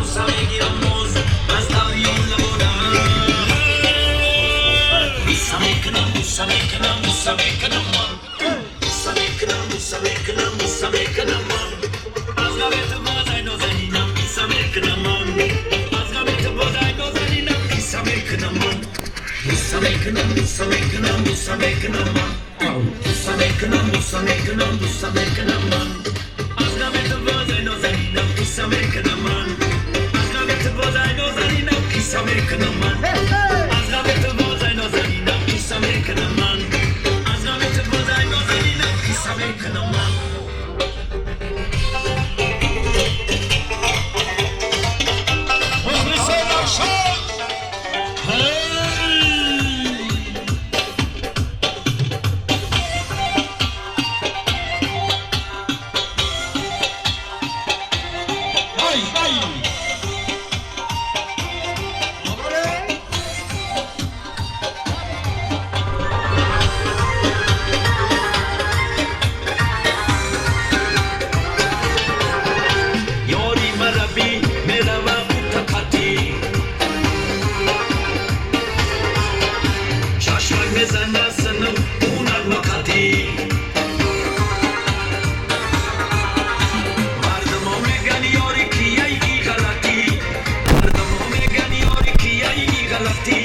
Буса мегирам боз аз дарён лабонам. Буса мекунам, буса мекунам, буса мекунам ман. Буса мекунам, буса мекунам, буса мекунам ман. Аз ғами ту бозай нозанинам, қисса мекунам ман. Аз ғами ту бозай нозанинам, қисса мекунам ман. Буса мекунам, буса мекунам, буса мекунам ман. Буса мекунам, буса мекунам, буса мекунам ман. Аз ғами ту бозай нозанинам, қисса мекунам ман. Аз ғами ту бозай нозанинам, қисса мекунам ман. Аз ғами ту бозай нозанинам, қисса мекунам ман. Аз ғами ту бозай нозанинам, қисса мекунам ман. Мухлисон, Равшан! Ҳей! Ай, ай! Ёри мараби мерава утақатӣ, чашмак мезана синам ӯ нағмақатӣ. Мардумо меган, ёри кияй и ғалатӣ, мардумо меган, ёри кияй и ғалатӣ.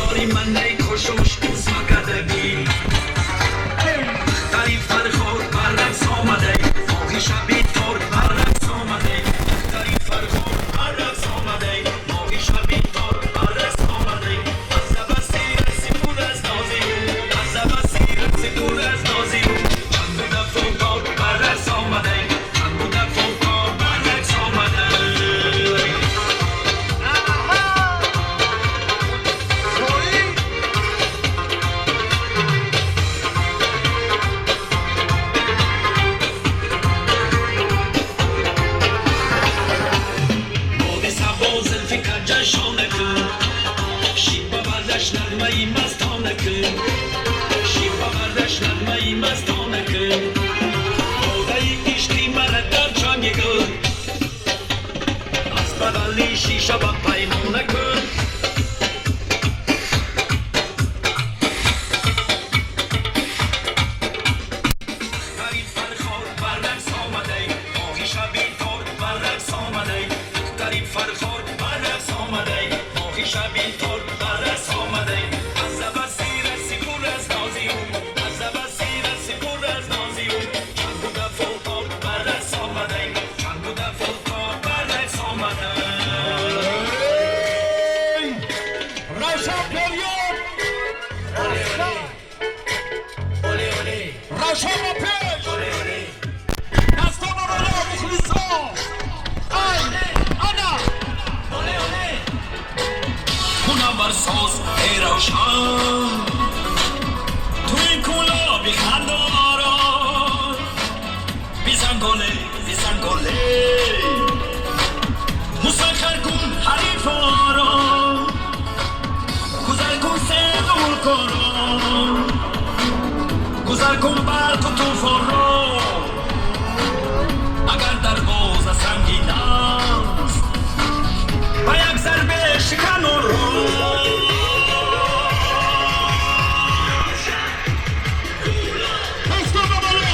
Ёри манай кошош усмакадагӣ. Ахтари Фархор бар рақс омадай, моҳи шаби тор бар рақс омадай. Ахтари Фархор бар рақс омадай, моҳи шаби тор бар рақс омадай. Аз абаси рақси пур аз нози ӯ, аз абаси рақси пур аз нози ӯ. Чанд буда фолкор бар рақс омадай, чанд буда фолкор бар рақс омадай. Боди сабо зулфи каҷа шона кун, шиба бардаш нағмаи мастона кун, шиба бардаш нағмаи мастона кун. Бодаи ишқи мара дар чанги кун, аз бағали шиша ба паймона кун. Ахтари Фархор бар рақс омадай, моҳи шаби тор бар рақс омадай. Ахтари Фархор бар рақс омадай, моҳи шаби тор бар рақс омадай. Аз абаси рақси пур аз нози ӯ, аз абаси рақси пур аз нози ӯ. Чанд буда фолкор бар рақс омадай, чанд буда фолкор бар рақс омадай. Эй! Равшан вперёд! Оле, оле! Равшан ба пеш! Оле, оле! Дастона боло, мухлисон! Ай! Ана! Оле, оле! Хунаварсоз, эй Равшан, туи кӯлоби хандорон. Бизан голе, бизан голе, мусаххар кун ҳарифоро, гузар кун седулкоро, гузар кун барқу тӯфонро. Агар дарвоза сангин аст, ба як зарбе шикан онро. Дастона боло!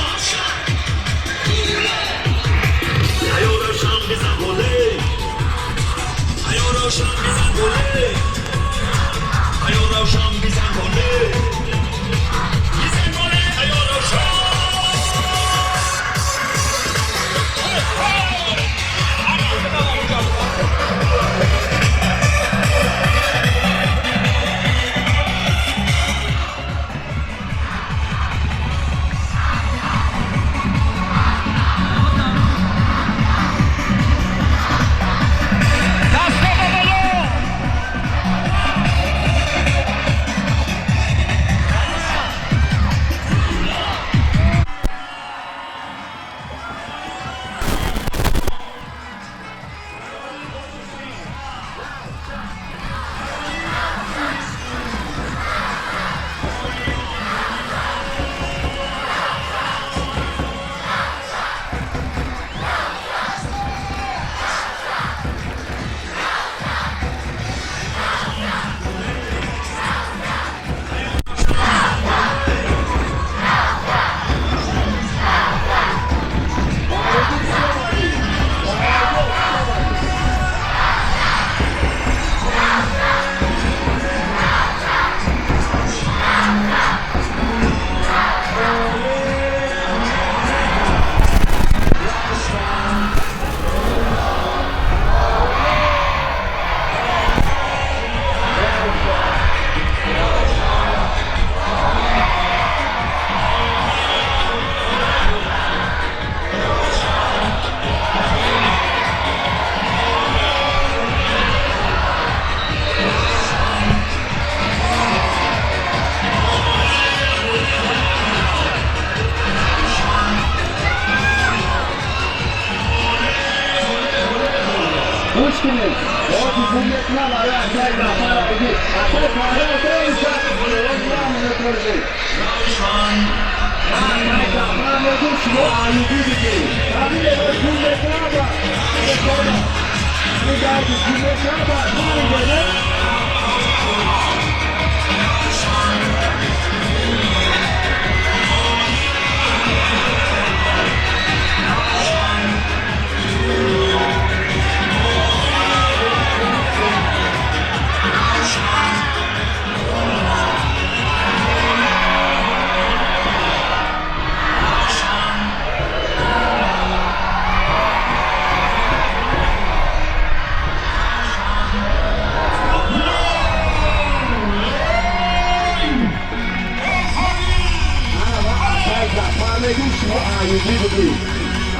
Аё Равшан, бизан голе, аё Равшан, бизан голе, аё Равшан, бизан голе, бизан голе, аё Равшан! Дастона боло! Гӯш кунед, ҳофизун мекунам барои акай Зафар Айдӣ. Акай Фарҳод, Зафар мегӯ, шумо Аюбӣ бигиред. Гӯш мекунам ба Аюбӣ бигиред.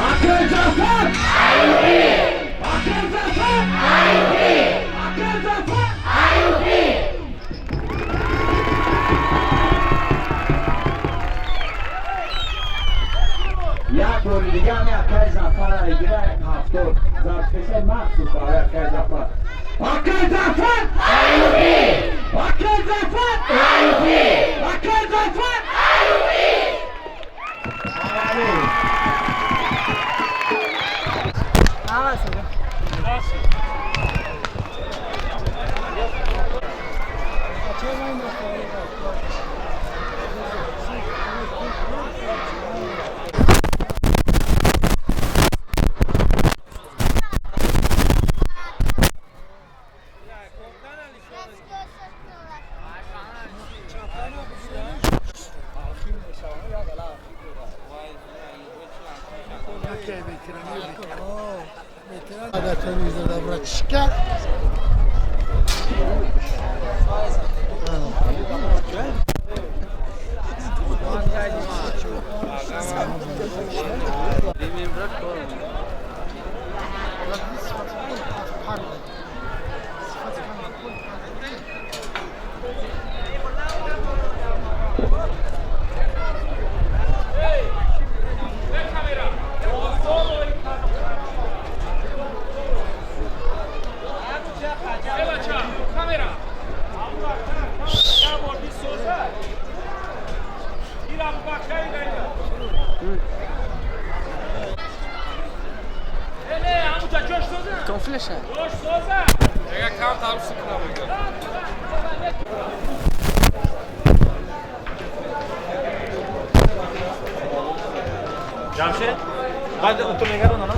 Акай Зафар! Аюбӣ! Акай Зафар! Аюбӣ! Акай Зафар! Аюбӣ! Як бори дига ами акай Зафар Айдира 70 зарфкеса махсус барои акай Зафар. Акай Зафар! Аюбӣ! Акай Зафар! Аюбӣ! Акай Зафар! Аюбӣ! Jamshid, tu negaron, ¿no?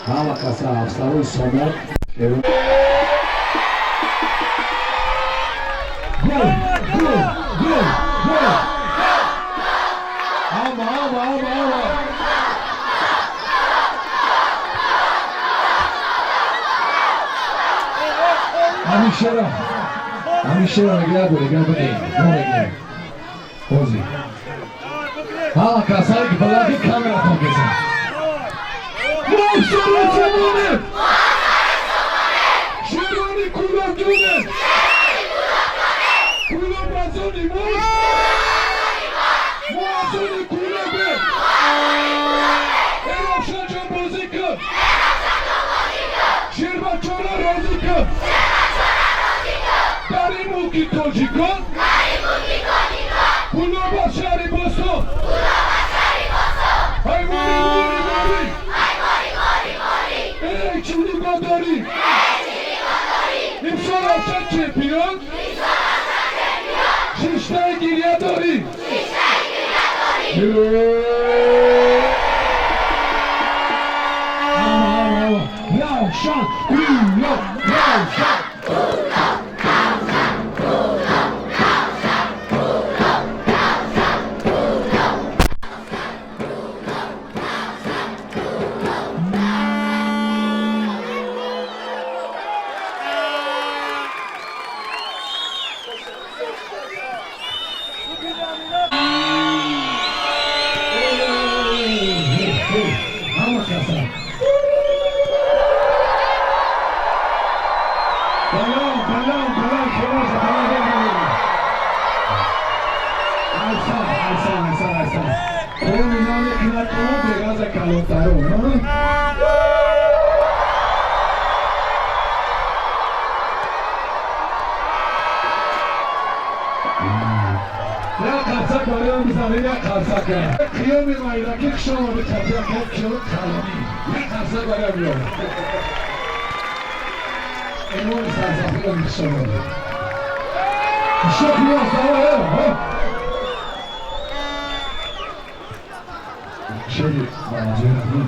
Ҳама каса афсарои Сомон. Гол! Гол! Гол! Гол! Ама, ама, ама, ама! Амишера! Амишера, нигоҳ нигоҳ нигоҳ. Ози. Ҳама касае ки балади камератон безан. Шерони Кулобҷоне! Кулоб аз они мост! Мо аз они Кулобе! Эй Равшанҷон, бозӣ кун! Шербачора розӣ кун! Дар ин мулки тоҷикон Кулоб аз шаҳри Бостон! Ай мори, мори, мори! Эй, чӣ нигоҳ дорӣ? Имсол Равшан чемпион? Шиштаи гиря дорӣ? Ама, ама, ама! Равшан! Кулоб! Равшан! Ҳама каса балон, балон, балон, хулоса, балон. Айсан, айсан, айсан, айсан. Қоми намекунад, мо бегаза калонтарон. Як қарсак бароям бизанед, як қарсак. Қиёми майдаки хуш омадед, як қиёми калонӣ. Як қарсак бароям биёред. Эмони сарсафиро хуш омадед. Ишо қиём, шери манзури.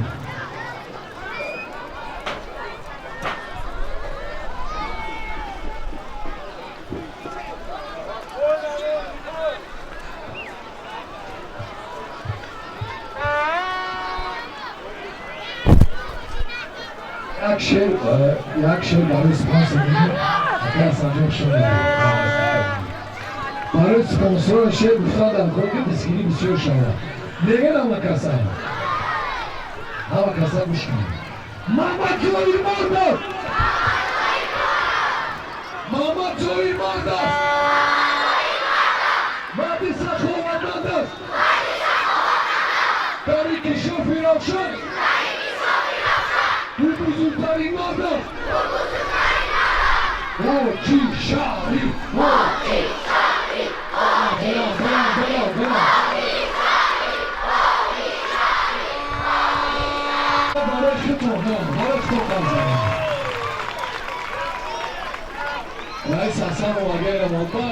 Як шеър барои спонсор мегӯм. Акай Ҳасанҷон, шумо барои спонсорро шеър гуфтан дар кор, ки дастгирӣ бисёр шавад. Мегӯяд, ҳама каса, ҳама каса гӯш кунед. Мамадҷои Мардов, Мамадҷои Мардов, марди саховатманд аст. Дар инкишофи Равшан ӯ бузургтарин мард аст. Ҳоҷи Шариф. Баланд, баланд, баланд, баланд! Барои худтон, барои худтон занед. Раис Ҳасанов, агар рамонба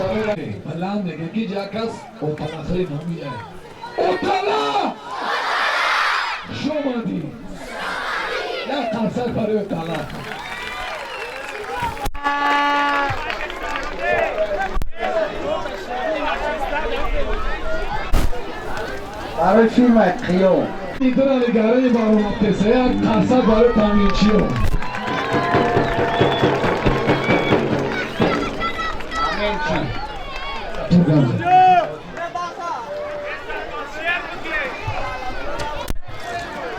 барои баланд мега, ки як кас оталахри номи отала шомадӣ. Як қарсак барои отала. Барои фирмаи Қиём. Идора нигарони баромадтеса. Як қарсак барои таъминчиё. Таъминчи. Турган.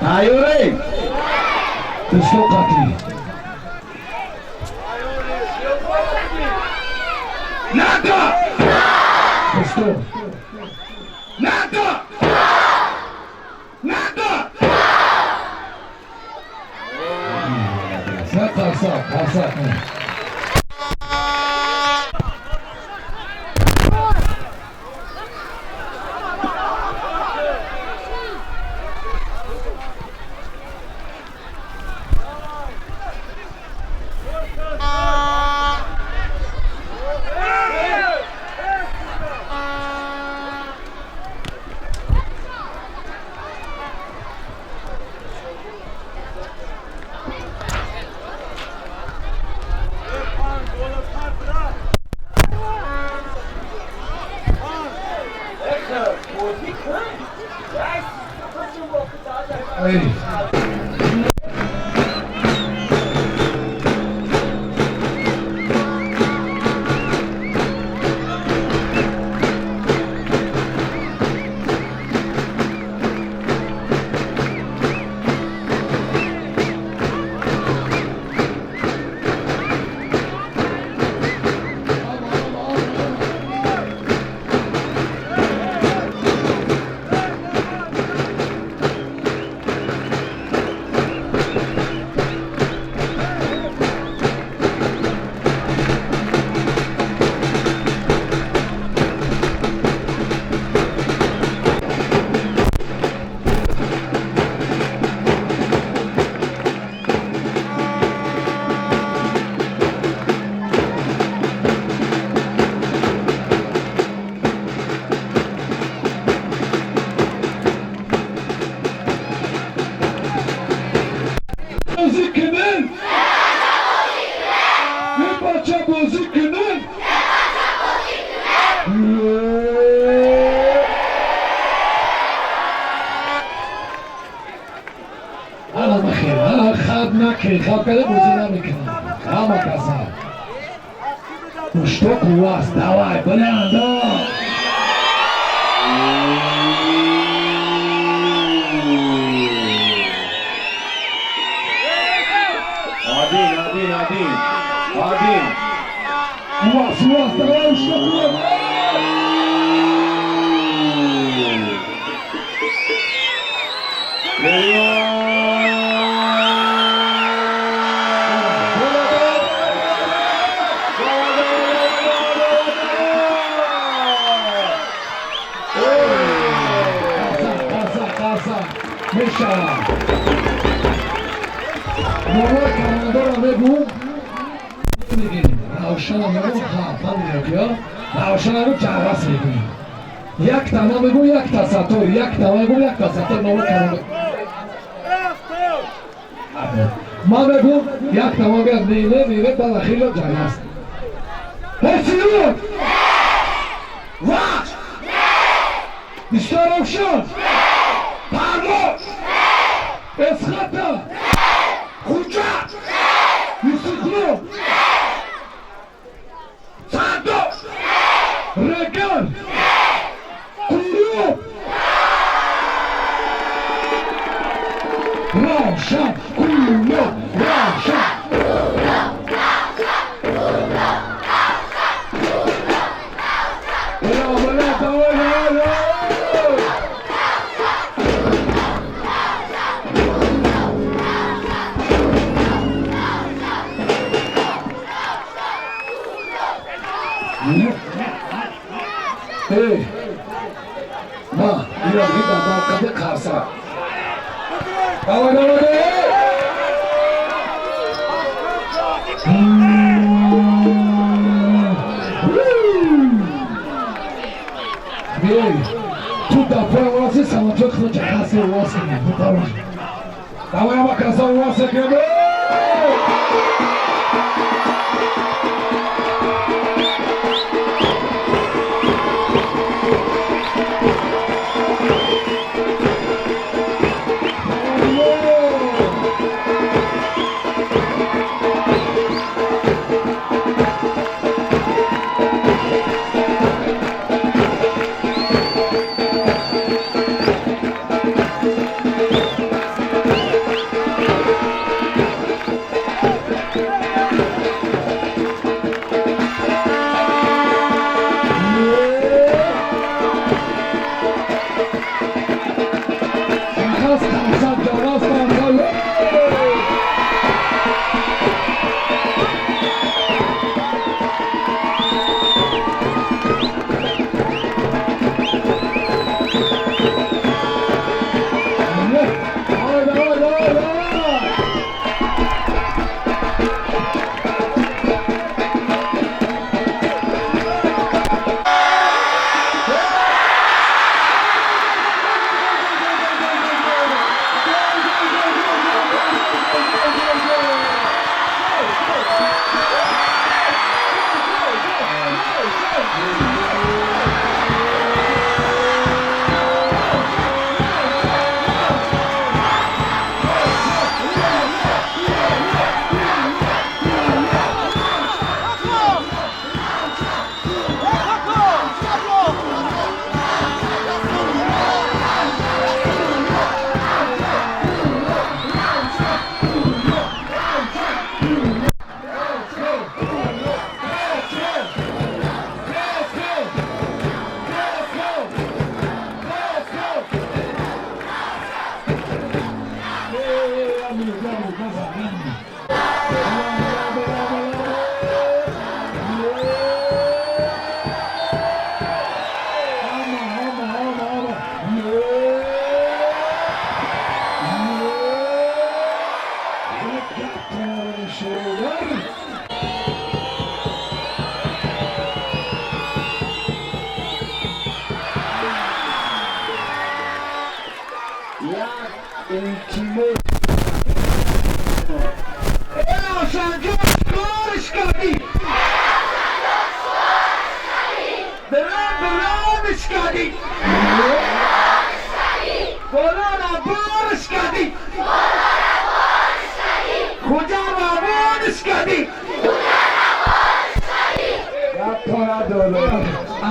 Тайёрем. Дӯсто, қатъӣ. Надо! Дӯсто. Надо! Надо! Як қарсак, қарсак. Эй. Бозӣ кунен, е бача, бозӣ кунен. Ана махел, ана хаб накун, хаб карда бозӣ намекунам. Ҳама каса. Ну что, Кувас, давай, баланд, давай. Один, один, один. Один. Кувас, Кувас, давай, что, Кувас. Қарсак, қарсак, қарсак. Мешавад. Номои командора мегӯм. Мегирем. Равшана мегӯм, ҳа, фаҳмидем ки, Равшана ро ҷаррас мекунем. Як тама мегӯм, як та сатор, як тама мегӯм, як та сатор номои командор. Ман мегӯм, як тама мегӯяд, не, не, не, не, баъд ахирро ҷаррас. Ҳосилот! Ваш! Бисёр Равшан! Парвоз! Эсхата! Куча! Истиклол! Сандо! Регар! Кулоб! Равшан! Кулоб! Равшан! Браво, браво, давай, давай, давай! Эй, ма, ира вида, ма, каде қарса? Давай, давай, давай! Эй, тут давай, у самотек хто чарасе у вас не. Давай, ама краса у вас не.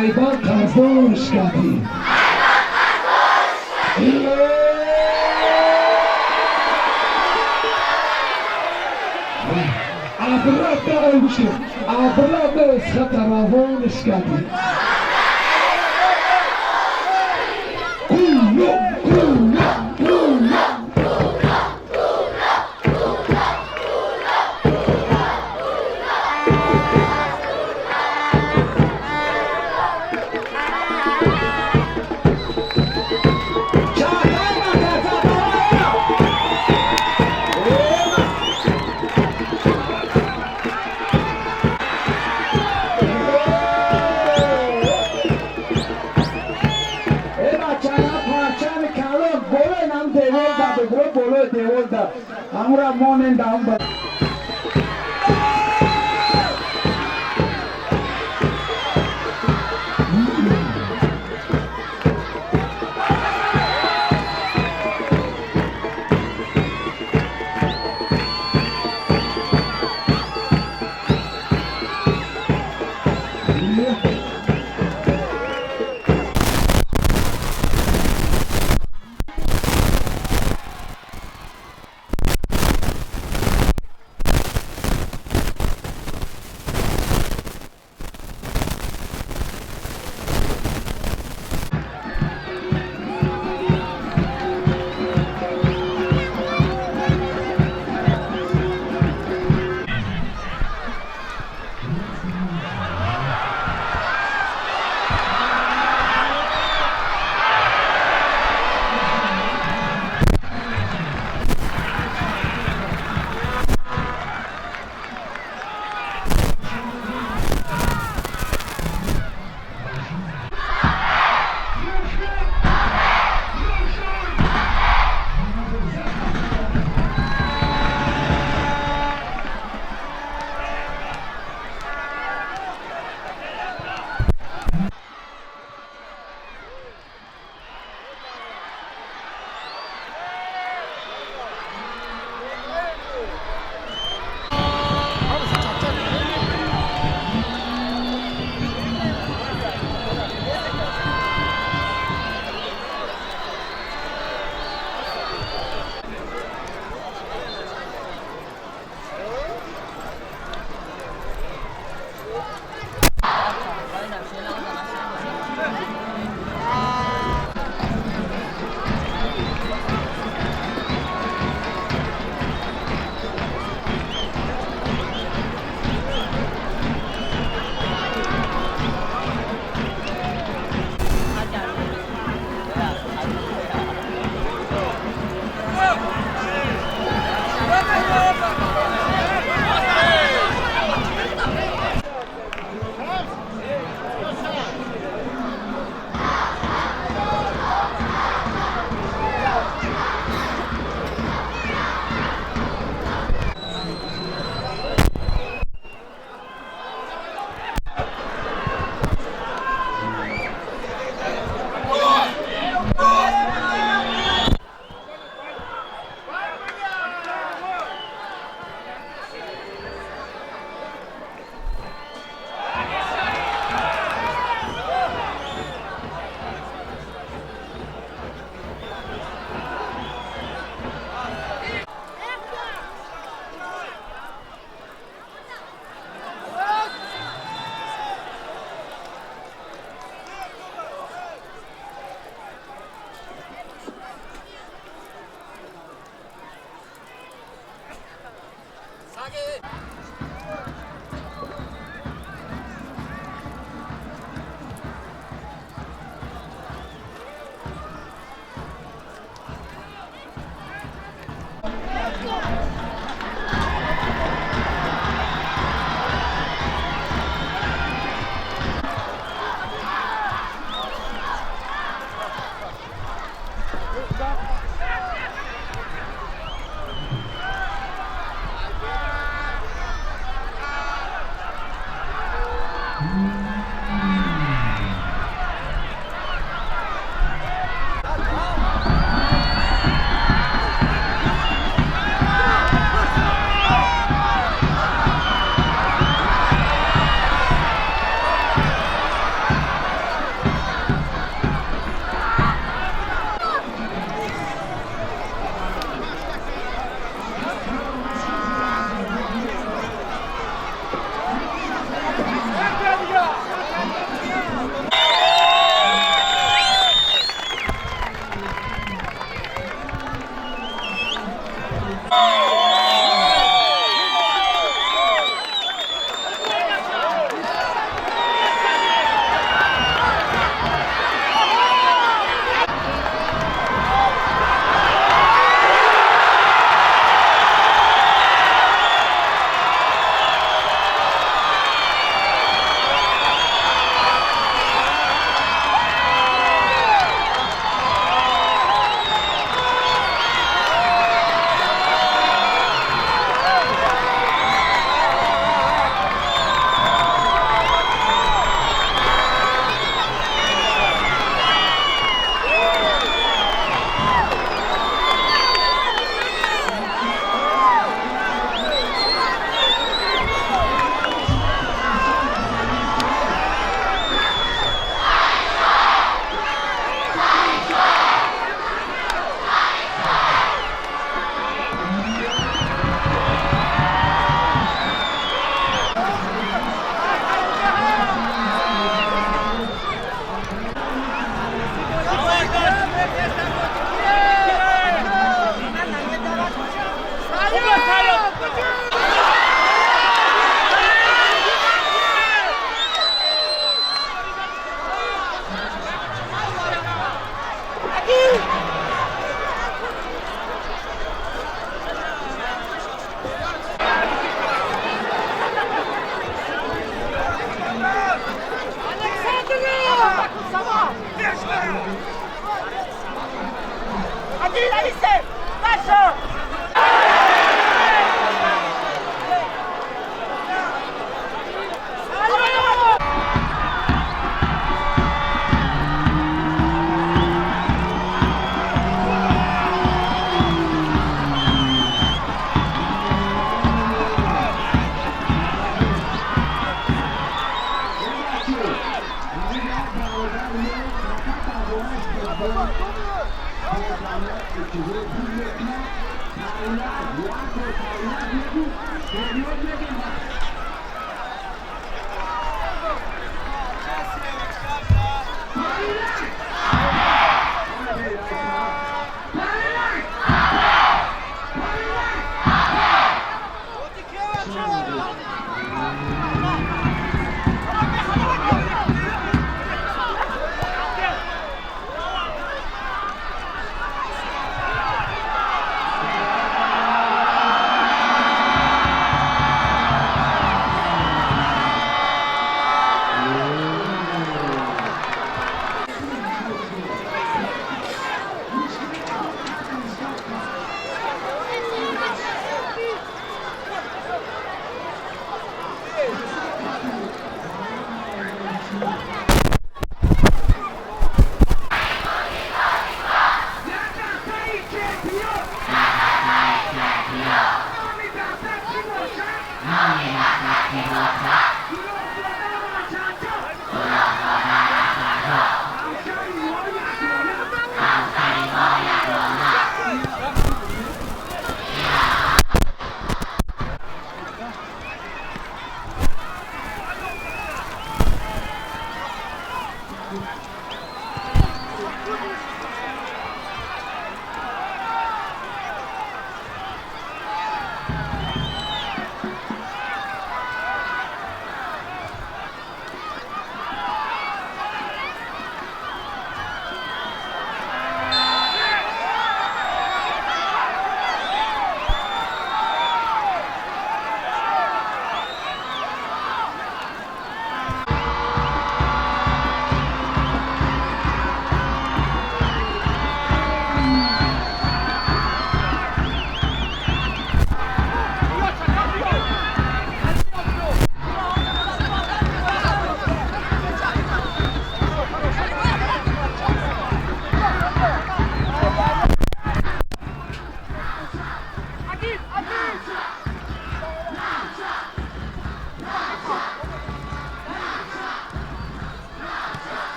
Айбан қарздорш кардӣ. Обратно ойгӯшти, обратно исхата равонш кардӣ. Куло, куло, куло. Амура монен даум ба. Yeah.